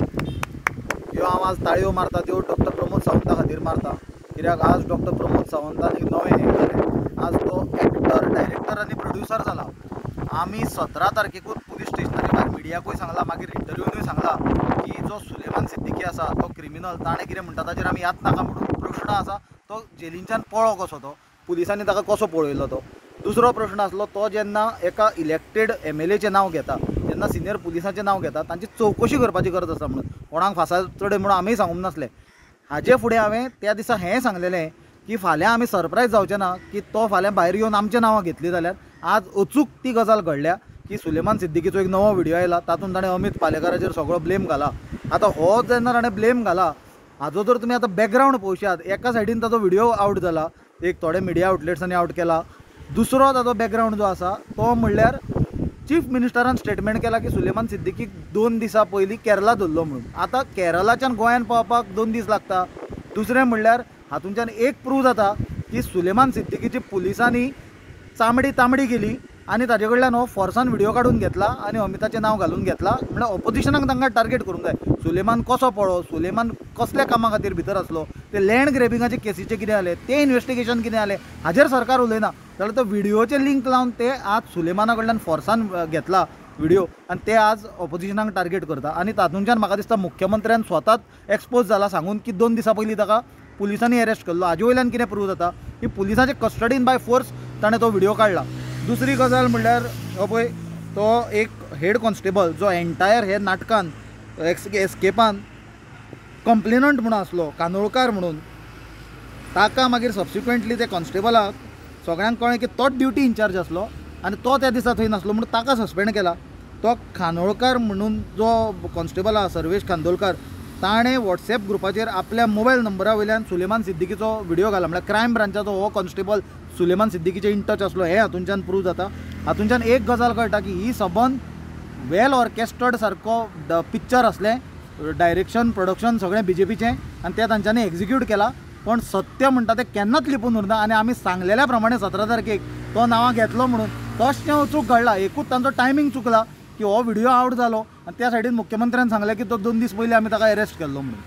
ह्यो हांव आज ताळयो मारता त्यो डॉक्टर प्रमोद सावंता खातीर मारता, कित्याक आज डॉक्टर प्रमोद सावंतान एक नवें हें केलें. आज तो एक्टर, डायरेक्टर आनी प्रोड्युसर जाला. आमी 17 तारखेकूच पुलीस स्टेशनाच्या भायर मिडियाकूय सांगला, मागीर इंटरव्यूनूय सांगला की जो सुलेमान सिद्दीकी आसा तो क्रिमिनल, ताणें कितें म्हणटा ताचेर आमी याद नाका म्हणून. प्रश्न आसा तो जेलींच्यान पळो कसो, तो पुलिसांनी ताका कसो पळयलो तो. दुसरो प्रश्न आसलो तो जेन्ना एका इलेक्टेड MLAचें नांव घेता, जेन्ना सिनियर पुलिसांचें नांव घेता, तांची चवकशी करपाची गरज आसा म्हणून. कोणाक फासा चडय म्हणून आमीय सांगूंक नासलें. हाजे फुडें हांवें त्या दिसा हें सांगलेलें की फाल्यां आमी सरप्रायज जावचें ना की तो फाल्यां भायर येवन आमचें नांवां घेतली जाल्यार. आज अचूक ती गजाल घडल्या की सुलेमान सिद्दीकीचो एक नवो व्हिडियो आयला, तातूंत ताणें अमित पालेकाराचेर सगळो ब्लेम घाला. आतां हो जेन्ना ताणें ब्लेम घाला, हाजो जर तुमी आतां बॅकग्रावंड पळोवशात, एका सायडीन ताचो व्हिडियो आवट जाला, एक थोडे मिडिया आउटलेट्सांनी आवट केला. दुसरो ताचो बॅकग्रावंड जो आसा तो म्हणल्यार चीफ मिनिस्टरान स्टेटमेंट केला की सुलेमान सिद्दीकीक 2 दिसां पयलीं केरला धरलो म्हणून. आतां केरलाच्यान गोंयान पावपाक 2 दीस लागता. दुसरें म्हणल्यार हातूंच्यान एक प्रूव जाता की सुलेमान सिद्दीकीची पुलिसांनी चामडी तांबडी केली आनी ताजे कडल्यान हो फोर्सान व्हिडियो काडून घेतला आनी अमिताचें नांव घालून घेतला. म्हणल्यार ऑपोजिशनाक तांकां टार्गेट करूंक जाय. सुलेमान कसो पळो, सुलेमान कसल्या कामा खातीर भितर आसलो, ते लँड ग्रेबिंगाचे केसीचें कितें जालें, तें इन्वेस्टिगेशन कितें जालें, हाजेर सरकार उलयना. जाल्यार तो व्हिडियोचें लिंक लावन ते आज सुलेमाना कडल्यान फोर्सान घेतला व्हिडियो आनी ते आज ऑपोजिशनाक टार्गेट करता. आनी तातूंच्यान म्हाका दिसता मुख्यमंत्र्यान स्वताच एक्सपोज जाला सांगून की 2 दिसां पयलीं ताका पुलिसांनी अरेस्ट केल्लो. हाजे वयल्यान कितें प्रूव जाता की पुलिसांचे कस्टडीन बाय फोर्स ताणें तो व्हिडियो काडला. दुसरी गजाल म्हणल्यार हो पळय तो एक हेड कॉन्स्टेबल जो एंटायर हे नाटकान एस्केपान कंप्लेनंट म्हणून आसलो, कानोळकार म्हणून, ताका मागीर सबसिक्वंटली ते कॉन्स्टेबलाक सगळ्यांक कळ्ळें की तोच ड्युटी इन्चार्ज आसलो आनी तो त्या दिसा थंय नासलो म्हणून ताका सस्पेंड केला. तो खानोळकार म्हणून जो कॉन्स्टेबल आसा सर्वेश खांदोलकार, ताणें वॉट्सएप ग्रुपाचेर आपल्या मोबायल नंबरा वयल्यान सुलेमान सिद्दीकीचो व्हिडियो घाला. म्हळ्यार क्रायम ब्रांचाचो हो कॉन्स्टेबल सुलेमान सिद्दीकीचे इन टच आसलो हें हातूंच्यान प्रूव जाता. हातूंच्यान एक गजाल कळटा की ही सबंद वेल ऑर्केस्ट्रड सारको पिक्चर आसलें, डायरेक्शन प्रोडक्शन सगळें BJPचें आनी तें तांच्यांनी एक्जिक्यूट केलां. पण सत्य म्हणटा तें केन्नाच लिपून उरना आनी आमी सांगलेल्या प्रमाणे 17 तारखेक तो नांवां घेतलो म्हणून तशें अचूक घडला. एकूच तांचो टायमींग चुकला की हो व्हिडियो आवट जालो आनी त्या सायडीन मुख्यमंत्र्यान सांगलें की तो 2 दीस पयलीं आमी ताका अरेस्ट केल्लो म्हणून.